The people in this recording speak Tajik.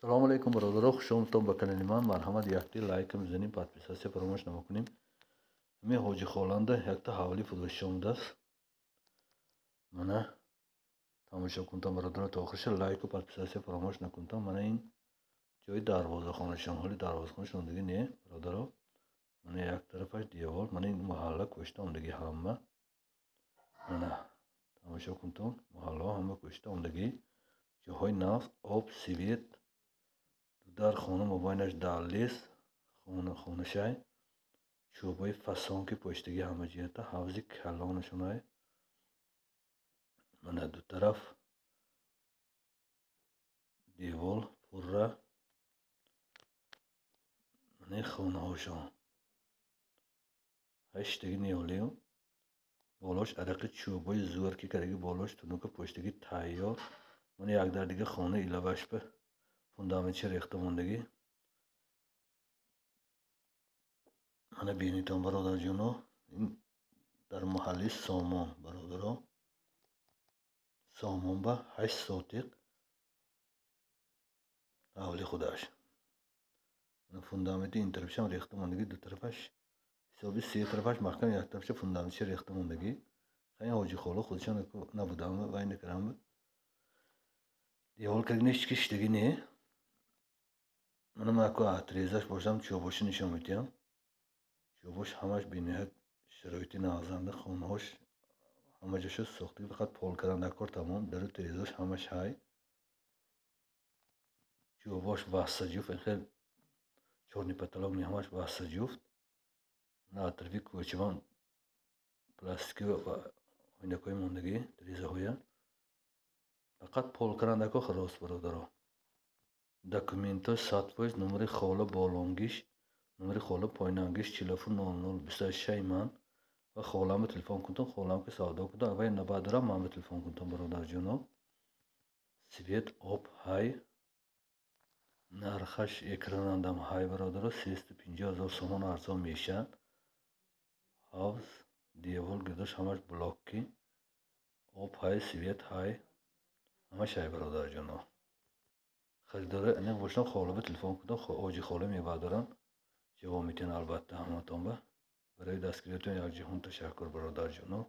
Салому алейкум, бародаро, хуш омадтон ба канали ман. Марҳамат, якти лайкам мезанем, подписаться фаромӯш намокунем. Ҳами Ҳоҷи Холанда якта ҳавли фурӯшӣ омадааст. Мана, тамошо кунтон, бародаро, то охирша, лайку подписаться фаромӯш накунтон. Мана, ин ҷои дарвозахонашон, ҳоли дарвозахонашон диги не, бародаро. Мана, як тарафаш девор, мана ин маҳалла кӯшта омдагӣ ҳама. Мана, тамошо кунтон, маҳаллаҳо ҳама кӯшта омдагӣ. Ҷоҳои нав, об, свет, дар хона мобайнаш даллез, хонашай, чӯбҳои фасонки поштагӣ ҳама ҷиҳата, ҳавзи калонашонай. Мана, ду тараф девол пурра. Мана хонаҳошон. Ҳаштаги ниҳолию болош арақи чӯбҳои зӯр ки кардаги, болош тунука поштагӣ тайёр. Мана, як дар дига хона иловашба фундаментча рехта мондагӣ. Мана, бинитон, бародарҷоно, ин дар маҳаллаи Сомон, бародаро. Сомон ба 8 сотиқ ҳавли худаш. Фундаменти ин тарафашам рехта мондагӣ, ду тарафаш ҳисоби се тарафаш маҳкам, як тарафаша фундаментча рехта мондагӣ. Хай, Ҳоҷи Холо худашон набудам, вай накардам. Девол кардагӣ, ҳеч ки шиштагӣ не. Мана, ман аку отрезаш бошам, чӯбоша нишон медиҳам. Чӯбош ҳамаш бениҳоят шароити нағзанда, хонаҳош ҳама ҷоша сохтагӣ, фақат пол кардан дар кор, тамом. Дару терезаош ҳамаш ҳай. Чӯбош васта ҷуфт, хел чёрный потолок не, ҳамаш васта ҷуфт. Мана, атрофи кӯчавам пластики ва оинакҳои мондагӣ, тирезаҳоя. Фақат пол кардан дар кор, халос, бародаро. Документҳо 100%, номери хола болонгиш, номери хола поинангиш 47 00 26 ман ва холамро телефон кунтон, холам ки савдо кунтон, вай набаъдорам манба телефон кунтон, бародарҷоно. Свет, об ҳай, нархаш экранандам ҳай, бародаро, 350 000 сомон, арзон мешавад. Ҳавз, девор гирдош ҳамаш блокӣ, об ҳай, свет ҳай, ҳамаш ҳай, бародарҷоно. Харидори аниқ бошанд, холаба телефон кунтон, Ҳоҷи Хола мебардоранд, ҷавоб медиҳанд албатта ҳаматонба. Барои дастгириятон якҷаҳон ташаккур, бародарҷоно.